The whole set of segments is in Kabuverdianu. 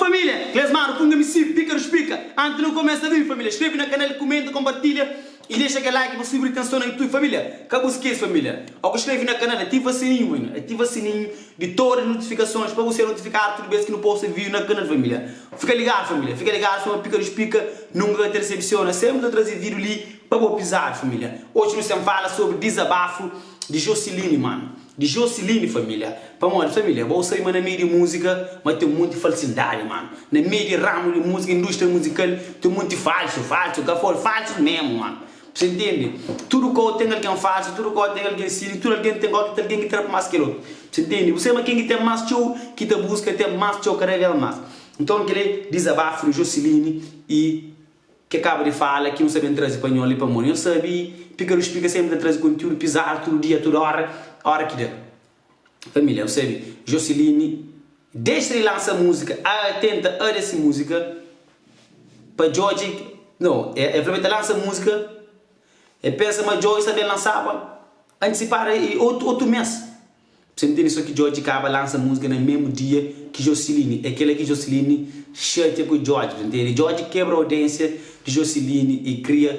família! Klesmar Punga MC, Pika dos Pika! Antis nu kumesa vídiu família, skrebe na kanal, kumenta, konpartilha i dexa kel like pa subir atenson na YouTube família! Ka bu skese família, ó ku skrebe na kanal, ativa sininhu mano, ativa sininhu di todas notifikasons pa bu ser notifikadu tudu bes ki nu posta vídiu na kanal família! Fika ligadu família, fika ligadu sima Pika dos Pika nunka ka ta disepsiona, senpri ta traze vídiu li pa bo pizadu família! Oji nu sen fala sobri dizabafu di Josiline mano. Di Josiline família Pamodi família bo sabe ma na meiu di múzika ma ten munti falsindadi mano Na meiu di ramu di múzika indústria muzikal ten munti falsu falsu ka fol falsus memu mano Bu ntende Tudu kau ten algen falsu tudu kau ten algen sini tudu algen ten kau algen ki ta da pa más kel otu Bu ntende Bu sabe ma ken ki ten más txeu ki ta buska ten más txeu kada vez más Nton kel-li é dizabafu di Josiline i. Ke kaba di fala ki nu sa ben traze pa nho li pamodi nho sabi pika dus pika sempre ta traze conteúdo pizadu tudu dia tudu ora ora ki da familia nu sabi Josiline dexa di lansa musica a tenta adia si musica pa Djodje no el fla ma el ta lansa musica el pensa ma Djodje sa ben lansaba anticipada otu otu mes. Você ntende so ki Djodje kaba lansa múzika na mesmu dia ki Josiline é kela ki Josiline xatia ku Djodje bu ntende Djodje kebra audiência di Josiline e kria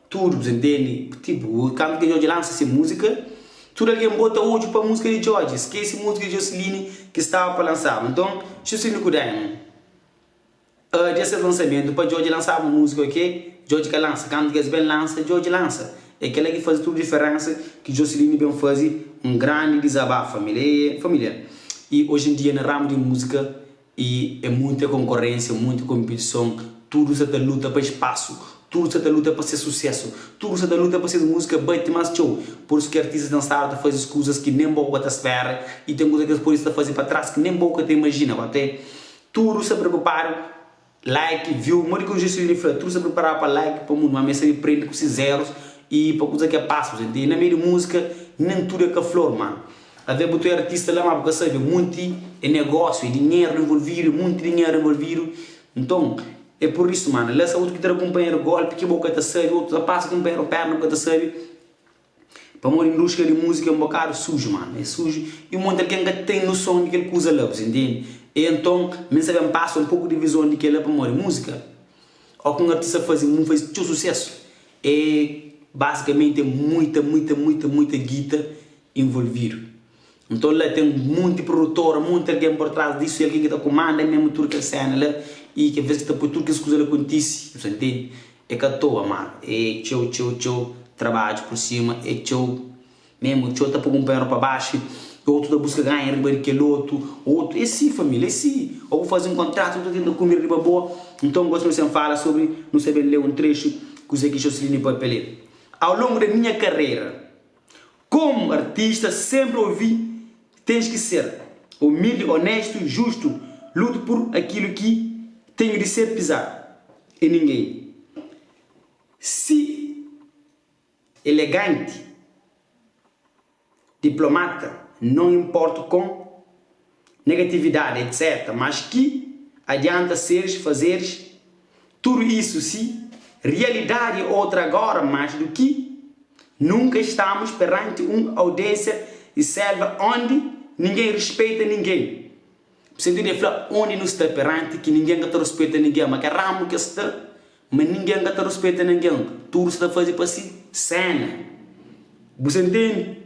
tudu bu ntende tipo kantu ki Djodje lansa se múzika tudu algen bota odju pa múzika di Djodje skese múzika di Josiline ki staba pa lansaba nton Josiline ku Diamond. Adia ses lansamentu pa Djodje lansaba un musika ok Djodje ka lansa kantu ki es ben lansa Djodje lansa é kela ki fazi tudu diferensa ki Josiline ben fazi un grandi dizabafu familia e familia i oji en dia na ramu di musika i é muita konkorensia muita konpitison tudu sa ta luta pa spasu tudu sa ta luta pa ses susesu tudu sa ta luta pa ses musika bati mas txeu pur isu ki artistas ten stadu ta fazi kuzas ki nen bo ka ta spera i ten kuza ki es podi sta fazi pa tras ki nen bo ka ta imajina até Tudu sta preokupadu like, view, modi ki un Jesulino fla, tudu sta preparadu pa like pa mundu, ma mi sabi prende ku si erus i pa kuza ki é pasa, bu ntende? Na meiu di musika nen tudu é ka flor, manu. Ave bu tu é artista la ma bu ka sabi, munti é negosiu, é dinheru envolvidu, é munti dinheru envolvidu, nton é pur isu, manu, la sta otu ki ta da kunpanheru golpi ki bo ka ta sabi, otu ta pasa kunpanheru perna bu ka ta sabi. Pamodi indústria di múzika é un bokadu suju, manu. É suju i un monti algen ka ten noson di kel kuza la, bu ntende? E anton, mi N sa ben pasa un poku di vizon di kel-la pamodi múzika, óki un artista faze un faze txeu susésu, é bazikamenti é muita, muita, muita, muita guita involvidu. Nton la ten monti produtora, monti algen por trás disu i algen ki ta kumanda mésmu tudu kel séna la i ki ves ki ta poi tudu kes kuza la kontise, bu sa ntende? É ka atoa ma é txeu txeu txeu trabadju pur sima, é txeu mésmu, txeu ta poi kunpanheru pa baxu i otu ta buska ganha riba di kel otu, otu, é si família, é si, ô bu faze un kontratu otu ta tenta kume riba bo. Nton gosi nu sen fala sobri, nu sta ben lé un trexu kuzê ki Josiline papia li, Ao longo da minha carreira. Como artista sempre ouvi tens que ser humilde, honesto, justo, luto por aquilo que tenho de ser pisar em ninguém se elegante, diplomata, não importo com negatividade etc mas que adianta seres, fazeres tudo isso se realidade é outra agora mais do que nunca estamos perante um audiência e selva onde ninguém respeita ninguém sentido é fla onde nu sta perante ki ninguém ka ta respeita ninguém ma ke ramo ke sta Ma ningen ka ta ruspeta ningen, tudu sa ta faze pa si sena. Bu sa ntende?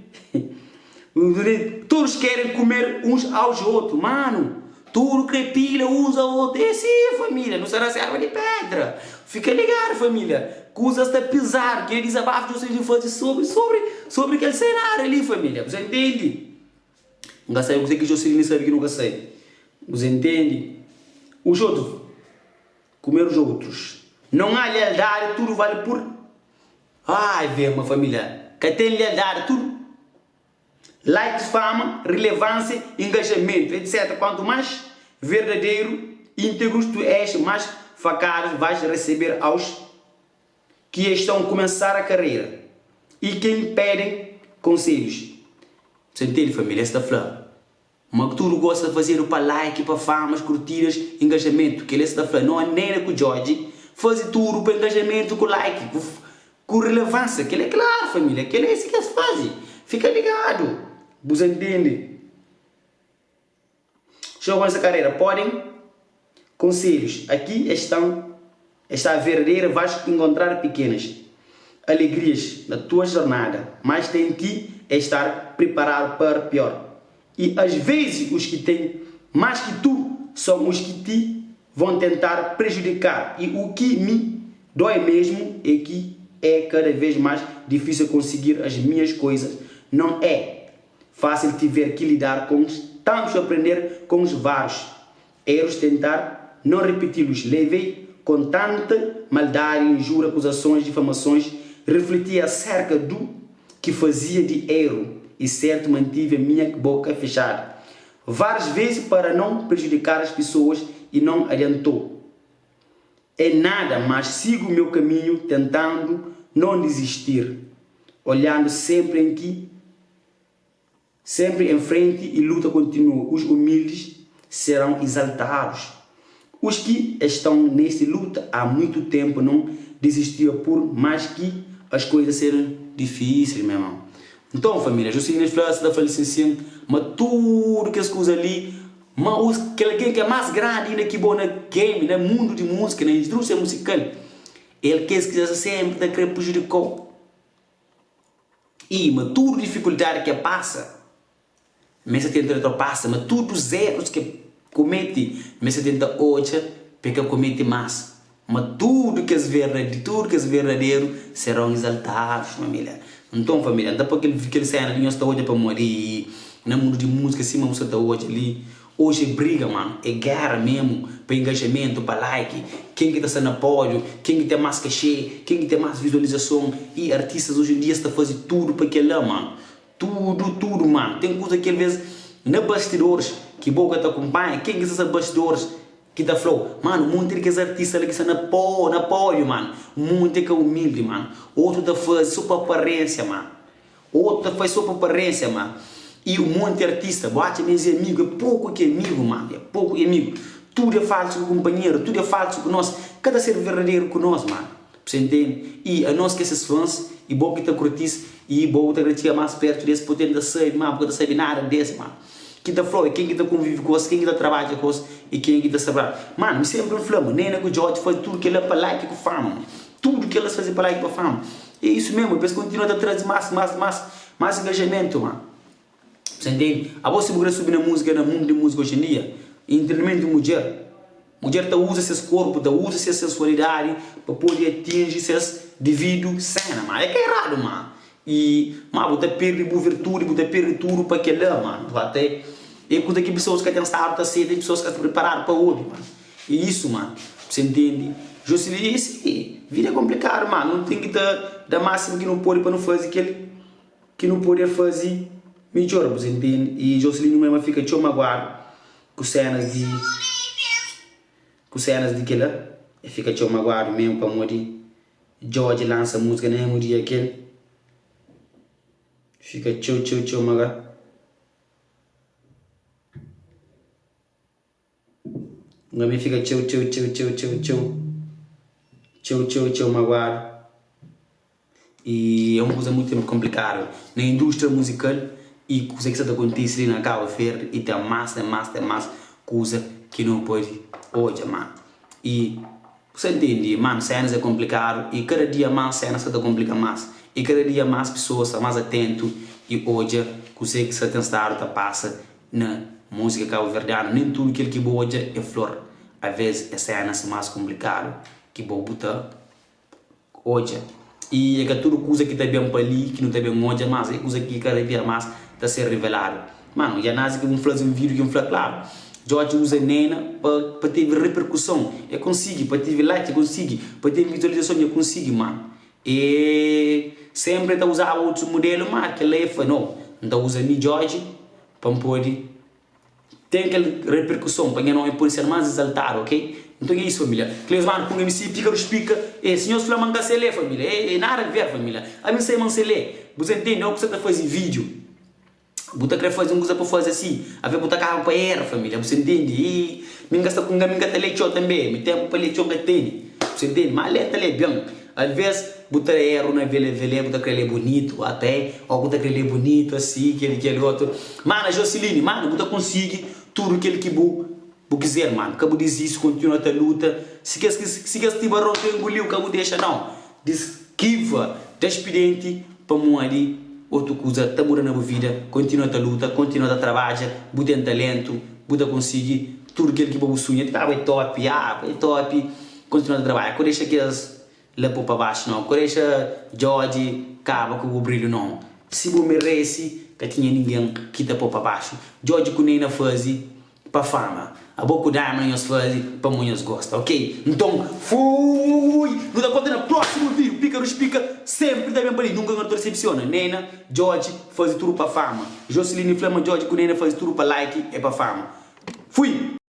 Todos querem comer uns aos outros, mano. Tudu kre pila uns a outro. É si, família, nu sta na selva di pedra. Fika ligadu, família. Kuza sta pizadu. Kel dizabafu ki nhos faze sobri, sobri, sobri kel senáriu li, família. Bu sa ntende? N ka sabe kuzê ki Joselini sabe ki nu ka sabe. Bu sa ntende? Os outros. Comer os outros. Não há lealdade tudo vale por Ai vê ma família ka tem lealdade tudo likes fama relevância engajamento etc quanto mais verdadeiro íntegros tu és mais facadas vais receber aos que estão começar a carreira e quem pedem conselhos Você entende família? Es ta fla. Ma tudu gosta ta fazedu pa like, pa famas, kurtidas, engajamentu. Kel-li es ta fla, no Nena ku Djodje faze tudu pa engajamentu ku like, ku ku rilevansia. Kel-li é klaru família, kel-li é si ki es faze. Fika ligadu, bu sa ntende. Txeu ku nsa karera podem. Conselhos, aqui estão está a verdadeira vais encontrar pequenas alegrias na tua jornada, mas tem que estar preparado para pior. E às vezes os que têm mais que tu são os que te vão tentar prejudicar. E o que me dói mesmo é que é cada vez mais difícil conseguir as minhas coisas. Não é fácil tiver que lidar com tantos, aprender com os vários erros, tentar não repeti-los. Levei com tanta maldade, injúria, acusações, difamações, refleti acerca do que fazia de erro e certo mantive a minha boca fechada várias vezes para não prejudicar as pessoas e não adiantou em nada, mas sigo o meu caminho tentando não desistir, olhando sempre em que sempre em frente e luta continua. Os humildes serão exaltados. Os que estão nesta luta há muito tempo não desistiram por mais que as coisas sejam difíceis, meu irmão. Então, família, Juscelino fla, ta fla assim, mas tudo que as coisas ali, mas os, aquele que é mais grande ainda que bom na game, no mundo de música, na indústria musical, ele quer que sempre tá querer prejudicar. E, mas tudo dificuldade que passa, mas você tenta ultrapassa, mas tudo os erros que comete, mas você tenta hoje, porque comete mais. Mas tudo que é verdade, tudo que é verdadeiro serão exaltados, família. Então, família, então para aquele, aquele cena de nós está hoje para morrer, no mundo de música, assim, você está hoje ali. Hoje é briga, mano, é guerra mesmo, para engajamento, para like, quem que está sendo pódio, quem que tem mais cachê, quem que tem mais visualização. E artistas hoje em dia estão fazendo tudo para aquele lá, mano. Tudo, tudo, mano. Tem coisa que às vezes, na bastidores, que boca te acompanha, quem que está bastidores, que tá flow. Mano, muito que artistas ali que estão na, pó, na pódio, mano. Muito que é humilde, mano. Outro tá faz só para aparência, mano. Outro tá faz só para aparência, mano. E um monte de artista, bate meus amigos, é pouco que é amigo, mano. É pouco que é amigo. Tudo é falso com o companheiro, tudo é falso com nós. Cada ser verdadeiro com nós, mano. Você entende? E a nós que esses fãs, e bom que tá curtis, e bom que tá mais perto desse, poder da saber, mano, porque não sabe nada desse, mano. Quem tá flow, quem que tá convive com quem que tá trabalha com e quem que tá saber. Mano, me sempre fala, Nena com o George faz tudo que ela para like com fama, mano. Tudo que elas fazem para like com fama. E é isso mesmo, depois continua a trazer mais, mais, mais, mais engajamento, mano. Você entende? A você quer subir na música, no mundo de música hoje em dia, entretenimento de mulher. Mulher tá usa seus corpos, tá usa sua sensualidade para poder atingir seus devido cena, mano. É que é errado, mano. E, mano, você perde a virtude, você perde tudo para aquele, mano. Até é coisa que pessoas que têm estado tá cedo, tem pessoas que estão preparadas para ouvir, mano. E isso, mano, você entende? Jocely disse, vida é complicada, mano. Não tem que dar da máximo que não pode para não fazer aquele que não pode fazer melhor, você entende? E Jocelyn mesmo fica tão magoado com cenas de com cenas de que lá, e fica tão magoado mesmo para morrer. George lança música nem no dia aquele. Fica tchau, tchau, tchau, magoado. Ngami fica tchau, tchau, tchau, tchau, tchau, tchau. Tchau, tchau, tchau, magoado. E é uma coisa muito complicada. Na indústria musical, e coisa que está acontecendo ali na Cabo Verde, e tem mais, tem mais, tem mais coisa que não pode hoje, mano. E você entende, mano, cenas é complicado e cada dia mais cenas está complica mais. E cada dia mais pessoas estão mais atento e hoje, coisa que está tem estado, tá passa na música cabo-verdiana, nem tudo aquilo que hoje é flor. Às vezes é cenas mais complicado que vou botar hoje. E é que tudo coisa que está bem para ali, que não está bem hoje, mas é coisa que cada dia mais está a ser revelado. Mano, já nasce que vão fazer um vídeo que vão falar, claro, George usa Nena para ter repercussão. Eu consigo, para ter like, eu consigo, para ter visualização, eu consigo, mano. E sempre está usando outros modelos, mas que leva, não. Então usa mi George para poder ter aquela repercussão, para não pode ser mais exaltado, ok? Então é isso, família. Cleusmano com MC, pica os pica. E senhor Flamanga se lê, família. É, é nada a ver, família. A mim sei man se lê. Você entende? Não que você está fazendo vídeo. Buta querer fazer um coisa para fazer assim. A ver botar carro para erro, família. Você entende? E minha gasta com minha gasta leite também. Me tempo para leite que tem. Você entende? Mas lê, lê bem. Às vezes, botar erro na velha velha, botar querer bonito até, ou botar querer bonito assim, aquele, aquele outro. Mano, Joceline, mano, botar consegue tudo aquele que bu. bu kizer mano ka bu disisti kontinua ta luta si kes si kes tibaron ta enguliu ka bu dexa nau diskiva da spidenti pamodi otu kuza ta muda na bu vida kontinua ta luta kontinua ta trabadja bu ten talentu bu ta konsigi tudu kel ki bo bu sunha ti abo é top abo é top kontinua ta trabadja ka bu dexa kes La po pa baxu nau ka dexa Djodje kaba ku bu brilhu nau Si bu merese ka tinha ningen ki ta po pa baxu Djodje ku Neyna faze pa fama Abo ku Diamond nhos faze pamo nhos gosta ok Nton fui Nu ta konta na próximu vídeo Pika dus pika sempre ta ben pa li Nunka ka nu ta decepciona Neyna Djodje faze tudu pa fama Joseline fla ma Djodje ku Neyna faze tudu pa like e pa fama Fui.